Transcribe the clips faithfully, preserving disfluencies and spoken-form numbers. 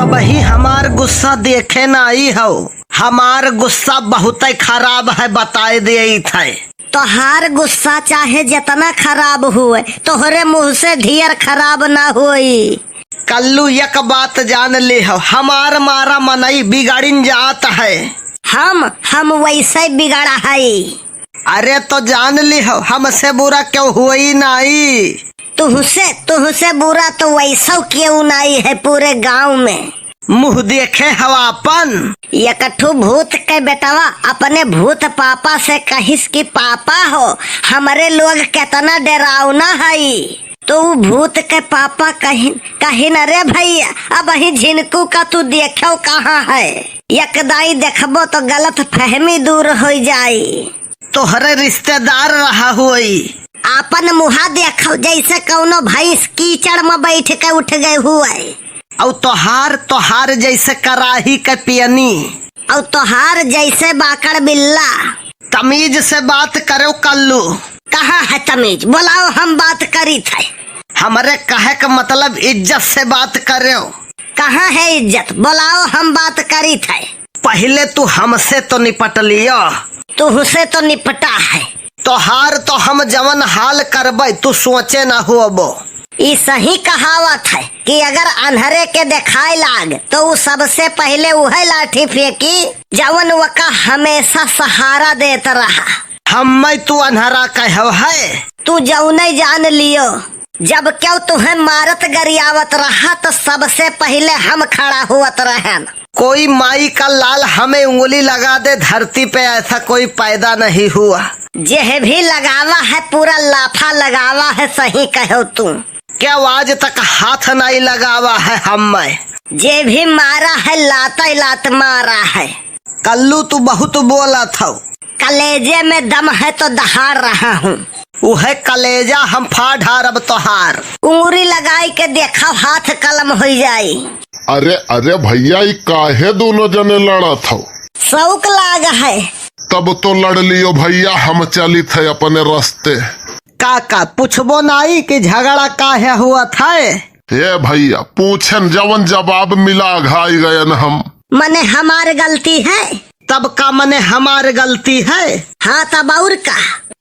बही हमार गुस्सा देखे नाई हो, हमार गुस्सा बहुतै खराब है, बताए देइत है। तोहार गुस्सा चाहे जेतना खराब हुए, तोहरे मुँह से ढेर खराब ना होई। कल्लू, एक बात जान लिहो, हमार मारा मनई बिगड़िन जात है। हम, हम वैसे बिगड़ा है। अरे तो जान लिहो, हमसे बुरा केहू होई नाई। तुहसे, तुहसे बुरा तो वैसौ केहू नाई है पूरे गाँव में। मुँह देखे हवा अपन। एकठू भूत के बेटवा अपने भूत पापा से कहिस कि पापा हो, हमरे लोग केतना डेरावना हई। तो उ भूत के पापा कहिन, कहिन, "अरे भैया, अबहीं झिनकू का तू देखेउ कहाँ है? एक दाई देखबो तो गलत फहमी दूर होइ जाई।" तोहरे रिश्तेदार रहा होई। आपन मुहा देखो, जैसे कौनो भैंस कीचड़ में बैठ के उठ गए हुए। औ तोहार, तोहार जैसे कराही के पियनी। औ तोहार जैसे बाकड़ बिल्ला। तमीज से बात करो कल्लू। कहाँ है तमीज? बोलाओ, हम बात करी थे। हमरे कहे का मतलब इज्जत से बात करो। कहाँ है इज्जत? बोलाओ, हम बात करी थे। पहिले तू हमसे तो निपट लियो। तुहसे तो निपटा है। तोहार तो हम जवन हाल करबै, तू सोचे न होबो। ई सही कहावत है कि अगर अन्हरे के देखाए लाग, तो उ सबसे पहिले उहे लाठी फेंकी, जवन वका हमेशा सहारा देत रहा। हम्मै तू अन्हरा कहव है? तू जौने जान लियो, जब केहू तुहे मारत गरियावत रहा, तो सबसे पहिले हम खड़ा हुअत रहन। कोई माई का लाल हमें उंगली लगा दे धरती पे, ऐसा कोई पैदा नहीं हुआ। जेह भी लगावा है, पूरा लाफा लगावा है, सही कहो तू। केहू आज तक हाथ नहीं लगावा है हम्मै। जे भी मारा है, लात ही लात मारा है। कल्लू, तू बहुत बोलत हौ। कलेजे में दम है तो दहाड़ रहा हूँ। उहे कलेजा हम फाड़ ढारब तोहार। उंगरी लगाई के देखा, हाथ कलम होइ जाई। अरे, अरे भैया, ई काहे दोनों जने लड़त हौ? शौक लाग है। तब तो लड़ लियो भैया, हम चलित है अपने रस्ते। काका, पूछबो नाई कि झगड़ा काहे हुअत है? हे भैया, पूछन जवन जवाब मिला, अघाई गयन हम। मने हमार गलती है? तब का मने हमार गलती है? हाँ, तब और का?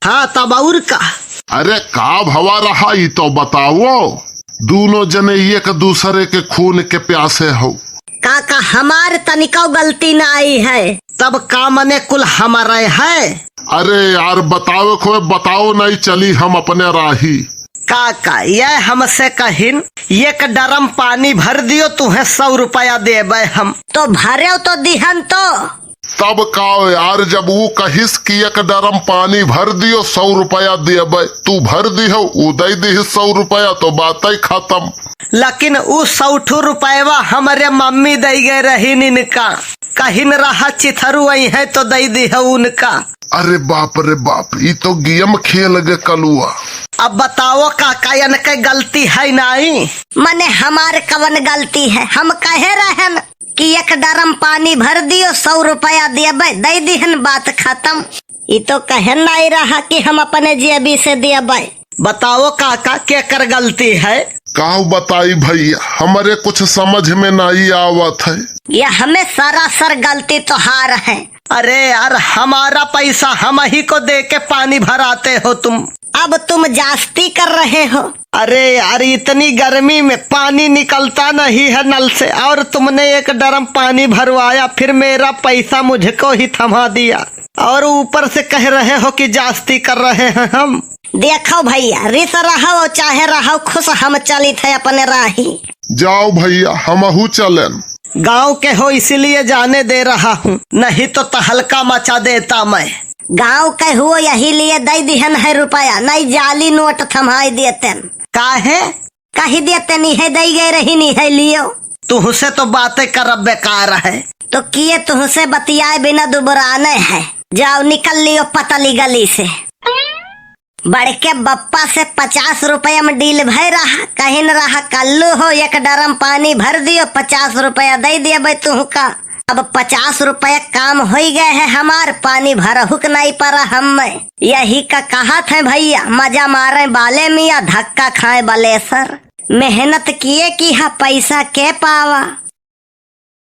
हाँ, तब और का? अरे का भवा रहा, ई तो बताओ। दोनों जने एक दूसरे के खून के प्यासे हो। काका, हमार तनिको गलती नाई है। तब का मने कुल हमरे है? अरे यार, बतावे को बताओ, नहीं चली हम अपने राही। काका, ये हमसे कहिन, "एक ड्रम पानी भर दियो, तुहे सौ रुपया देबे हम।" तो भरेव तो दिहन तो। तब का यार, जब ऊ कहिस कि "एक ड्रम पानी भर दियो, सौ रुपया देबे", तू भर दिहो, ऊ दे दिहिस सौ रुपया, तो बातै खत्म। लेकिन ऊ सौ ठू रुपयवा हमरे मम्मी दे गए रही इनका, कहिन रहा चिथरू आई है तो दे दिहो उनका। अरे बाप रे बाप, ई तो गेम खेल गे कलुआ। अब बताओ काका, इनके गलती है नाई? मने हमार कवन गलती है? हम कहे रहन कि "एक ड्रम पानी भर दियो, सौ रुपया देबे", दे दिहन, बात खत्म। ई तो कहे नाई रहा कि हम अपने जेबी से देबे। बताओ काका, केकर गलती है? काउ बताई भैया, हमरे कुछ समझ में नाई आवत है। ये हमें सरासर गलती तोहार है। अरे यार, हमारा पैसा हम ही को दे के पानी भराते हो तुम। अब तुम जास्ती कर रहे हो। अरे यार, इतनी गर्मी में पानी निकलता नहीं है नल से और तुमने एक ड्रम पानी भरवाया, फिर मेरा पैसा मुझको ही थमा दिया और ऊपर से कह रहे हो कि जास्ती कर रहे हैं हम। देखो भैया, रिस रहो चाहे रहो खुश, हम चलित है अपने राही। जाओ भैया, हमहू चलेन। गांव के हो इसीलिए जाने दे रहा हूँ, नहीं तो तहलका मचा देता मैं। गांव के हुओ यही लिए दे दिहन है रुपया, नहीं जाली नोट थमाई देतेन। काहे? कही देतेन, इहे दे गए रही, नहीं है लियो। तुहसे तो बातें करब बेकार है। तो किए तुहसे बतियाए बिना दुबराने है। जाओ निकल लियो पतली गली से। बड़के बप्पा से पचास रुपया में डील भय रहा, कहिन रहा, "कल्लू हो, एक ड्रम पानी भर दियो, पचास रुपया दे देबे तुहका।" अब पचास रुपया काम होई गए है हमार, पानी भरहुक नहीं पड़ा हमें। यही का कहत है भैया, मजा मारे बाले मियाँ, धक्का खाए बलेसर। मेहनत किए की हा पैसा के पावा,